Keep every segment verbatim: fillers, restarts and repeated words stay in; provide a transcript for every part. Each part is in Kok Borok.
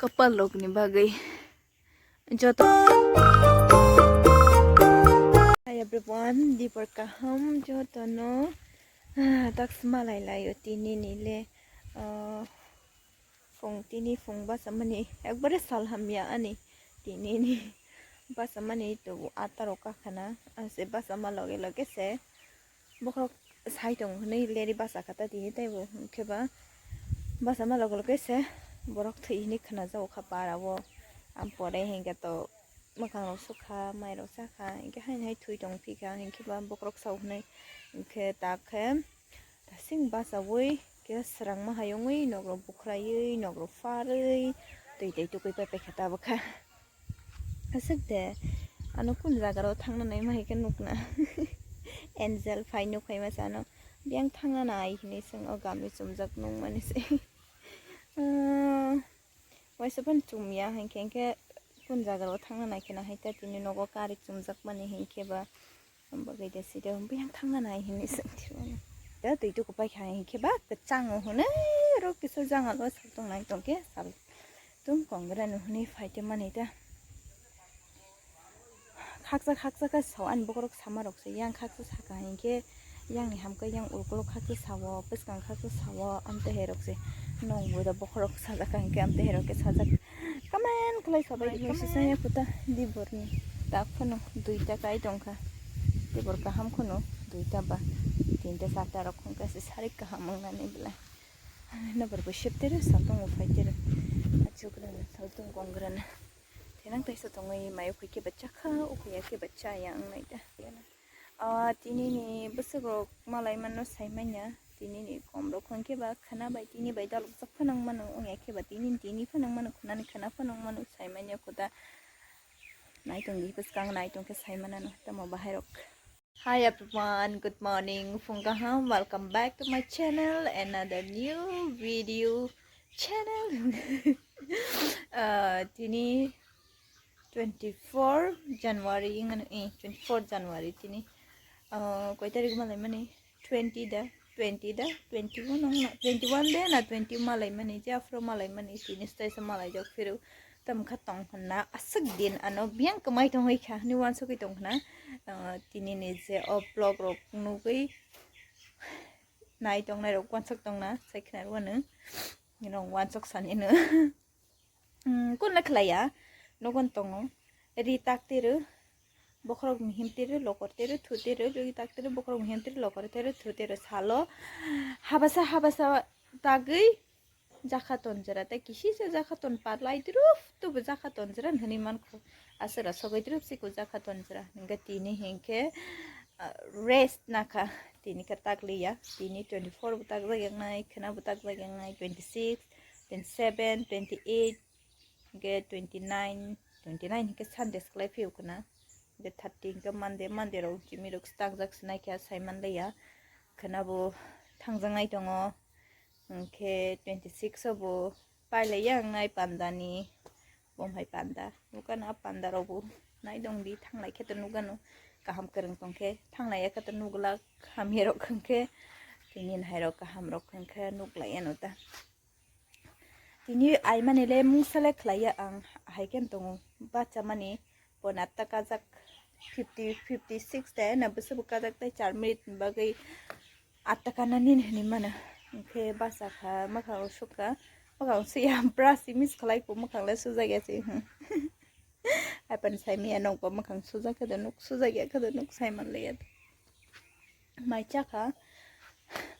Kapal rokni bagwi joto. Hi everyone, dibor kaham jotono. Ah, tak smalai laio tini ni le, ah, phung tini phung basa mani ekbare sal hamya ani tini ni basa mani to ataro kakhana ase basa ma loge loge se bokhorok sai tong hinui leri basa kha ta tini teibo hinkhe ba basa ma loge loge se borok thwi hinui khna jago kha para o. Am pore hinkhe to mwkhang rok sukha, mai rok chakha, hinkhe haino hai thwi tong phikha, hinkhe ba bokhorok sao hinui hinkhe tak khe tasing bachaui khe swrangma hai wngwi nok rok bukhwraiwi, nok rok pharwi twi tei tukui pai paikha tabukha. Aswk de, ano kun jaga rok thangna nai ma hai khe nukna. Angel phai nuk hai masa ano, biyang thangna nai hinui swng o gami chumjak nung mani se. Ah, waisa phano chumya hinkhe, hinkhe kun jaga rok thangna nai khe na hai ta tini nogo kari chumjak mani hinkhe ba. Bagwi de side biyang thangna nai hinui swng thiro. Da twi tuku pai kha hinkhe ba kwchang o hwnwi ro kisa jangalo sal tong nai tong khe sal tum kongra no hwnwi phai te mani ta. Khaksa khaksa khe sao ani bokhorok sama rok se yang khaksa saka hinkhe yang ni hamkhe yang ukulok khaksa sao bwskang khaksa sao amte hai rok se nong bo da bokhorok sajak hinkhe amte hai rok khe sajak. Kamen khlai sabai di sisa ya kuta di borni tak phano duita kai tongkha. Di bor kaham khano duita ba tinta charta rok khon kasi sarik kaham wngnani belai. Ani na bor bo ship tere satong uphai tere. Achuk rana satong kong rana. Tenang taisa tongwi mayo khuike bachakha ukhuya ke bachaya wngnai da. Ah, tini ni bwswk rok malai mano sai manya. Tini ni kom rok hwnkhe ba khwna bai tini bai dalok jak phano wng mano wngya khe ba tini ni tini phano wng mano khwna ni khwna phano wng mano sai manya kuda. Nai tong di bwskang nai tong khe sai mano tamo bahai rok. Hi everyone, good morning. Phung kaham, welcome back to my channel, another new video channel. Ah, tini twenty-four January, ingano, eh, twenty-four January tini. Ah, koi tarik malai mani? Twenty da, twenty da, twenty-one ong na, twenty-one de na twenty malai mani, je afro malai mani, tini stai sa malai jok phiru. Tam kha tong hwnna aswk din ano biyang kwmai tongwi kha hwnwi uansugwi tong hwnna. Ah, tini ni je o vlog rok nugwi nai tongnai rok uansuk tongna sai khna rwno. Nino uansuk sani no. Hmm, kun le khlaiya, nogon tongo. Ri tak tiru, bokhorok mihim tiru, lokor tiru, thu tiru, ri tak tiru, bokhorok mihim tiru, lokor tiru, thu tiru. Salo habasa, habasa tagwi jakha tonjra, tei kisisa jakha ton parlai drup tubu jakha tonjra hwnwi mankho. Aswra sogwi drup siko jakha tonjra. Hwnkhe tini hinkhe, ah, rest nakha. Tini khe takliya. Tini twenty-four bo takjak yangnai, khwna bo takjak yangnai, twenty-six, twenty-seven, twenty-eight, hwnkhe twenty-nine, twenty-nine hwnkhe Sunday swklai phiyok khwna. Hwnkhe thirty hwnkhe Monday, Monday rok chimi rok swtakjak swnaikha saimanliya. Khwna bo thangjaknai tongo. Hwnkhe twenty-six o bo pailaiya wngnai pandani. Bomhai panda. Nukano a panda rokbo naidong di thanglai khe to nukano kaham kwrwng tongkhe. Thanglaiya khe to nuglak hamya rok hwnkhe. Tini hai rok kaham rok hwnkhe nuklaiya no ta. Tini aimani le mungsa le khlaiya ang, hai khe tongo bachamani bo natta kajak fifty, fifty-six de na bwswk bo kajak tei char minute ni bagwi atta kana nini hinwi mano. Hwnkhe bachakha mwkhang sukha, mwkhang suya brush use khlai ko mwkhang le sujak ya se. Hai pan sai maya nokbo mwkhang sujak khe de nuk, sujak ya khe de nuk sai man le ya. Mai chakha,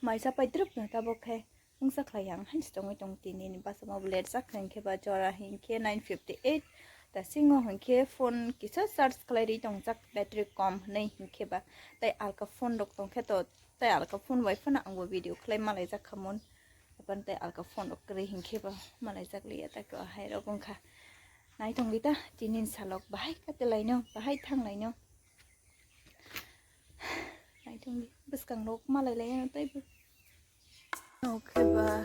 mai chapai drup no tabuk khe. Mungsa khlai ang haino tongwi tong tini ni basa ma bo let jak hwnkhe ba jora hwnkhe nine fifty eight. Da singo hwnkhe phone kisa charge khlai ri tong jak battery kom hwnwi hwnkhe ba tei alka phone rok tongkhe to tei alka phone bai phano ang bo video khlai malai jak khamon. Apan tei alka phone rok kwrwi hwnkhe ba malai jak liya ta ko hai rok wngkha. Nai tongwi ta tini ni salok bahai katelai no bahai thanglai no. Naitongdi bwskang rok malai lai ano tei bo. Oke ba.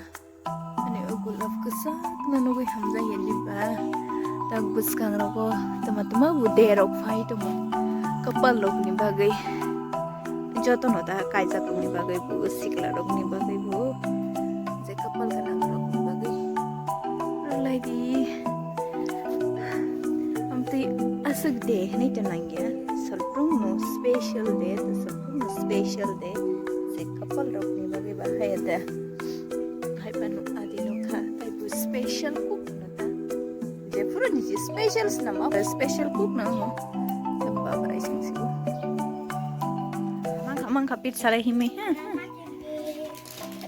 Ani o gulab kwchak no nugui hamjak ya di ba. Tak bwskang rogo tama tama bo de rok phai tongo. Kapal rok ni bagwi. Joto no ta kaijak rok ni bagwi bo sikla rok ni bagwi bo. Je kapal gwnang rok ni bagwi. Rwlai di. Aswk de hinwi tong nangya, salprumno special day, salprumno special day. Se couple rokni bagwi ba haya da. Hai phano adi nukha, taibo special cook no ta. Jephuru ni je special swnam, abo special cook no mo. Baba rai sing sigo. Mangkha, mangkha pit salai himi.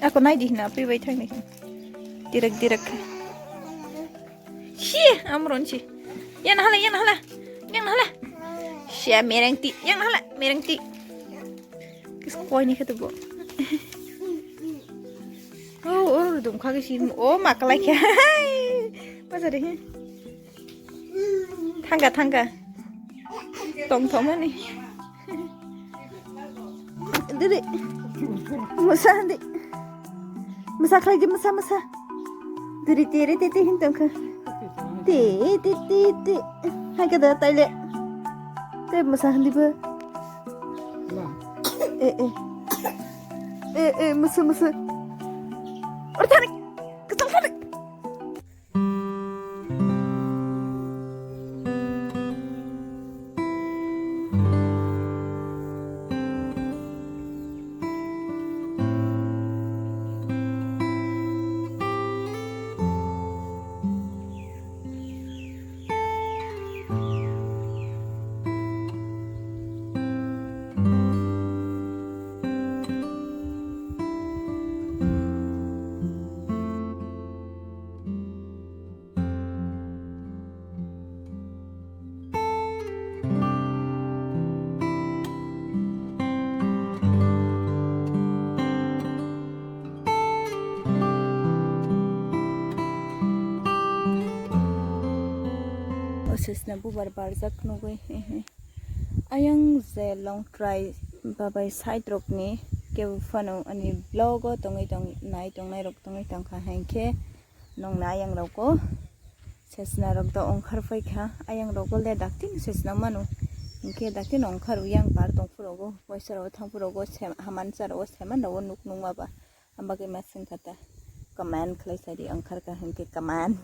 Ako nai di hina, pi bai thang ni. Direk, direk. Shi, amron shi. Yan hala, yan hala. Yan hala. Shi, mereng ti. Yan hala, mereng ti. Kis koi ni khe to bo. Oh, oh, dum kha kisi. Oh, ma kalai khe. Bajar he. Thangka, thangka. Tong thomani. Diri. Musa di. Musa khlai di, musa, musa. Diri tiri titi hin tongkha. Ti, ti, ti, ti. Hai kada taile. Te musa handi ba. Eh, eh. Eh, eh, musa, musa. Or thani. Kesal thani. Osisna bubar barjak nugwi, hehe. Ayang je long try babai side rokni kebo phano ani vlog o tongwi tong nai tongnai rok tongwi tongkha, hinkhe nongna ayang rok o sesna rok do ongkhar phaikha, ayang rok o le dakti no sesna mano, hinkhe dakti no ongkhar yang bar tongphuru go, waisa rok thangphuru go, hamansa rok o seman rok o nuk nungma ba. Ang bagwi ma swngkha ta, comment khlai sadi, ongkharkha hinkhe comment.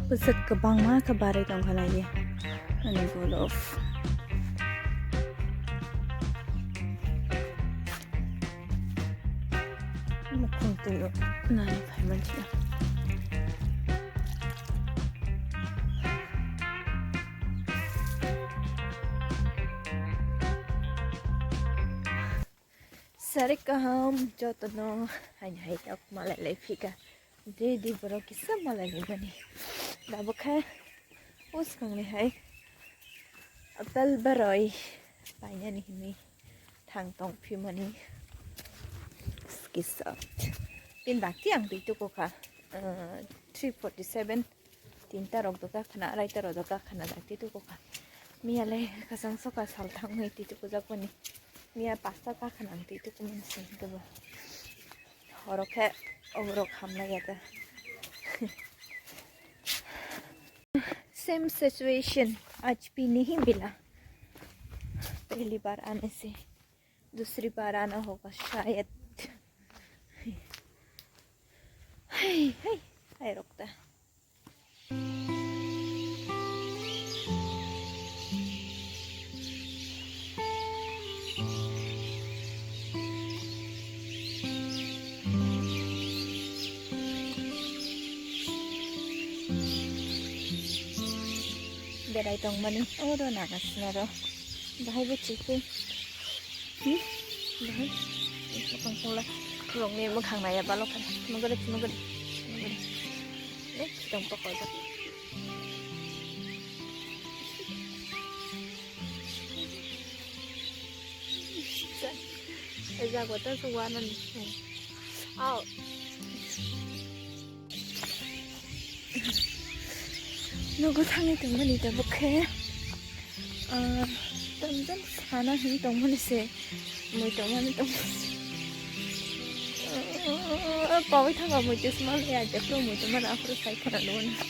Bwswk kwbangma khe barwi tongkha nai di ani golf. Mukhung twi nani phai mansi. Sari kaham jotono haini hai tok malai lai phika. Didi borok kisa malai lai bani. Dabo khe uskang ni hai apple baroi painani himi thang tong phimani. Kisa. Tin bakti ang twi tuku kha. Ah, three forty seven. Tinta rok do kakhna, araita rok do kakhna da twi tuku kha. Miya le kasang soka sal thangwi twi tuku jak bani. Miya pasta kakhna ang twi tuku mani sing kebo. Horo khe oborok hamlai ya da. Same situation, आज भी नहीं मिला। पहली बार आने से दूसरी बार आना होगा शायद। Hey, hey, hai rokta. Berai tongmani oro nagasna ro. Bahai bo chikhe. Hmm? Bahai. Bokong pungla. Rongni mwkhang naya balok khe. Mugari, mugari. Mugari. Eh, chitong pokol. Jago ta suwa nani. Au. Nogo thangwi tongmani tabuk khe, ah, tamjani sana hwnwi tongmani se, mui tongmani tong-, ah, pawi thangkha mui twi sma le ya, jephru mui tongmani aphuru sai kheno nukgo.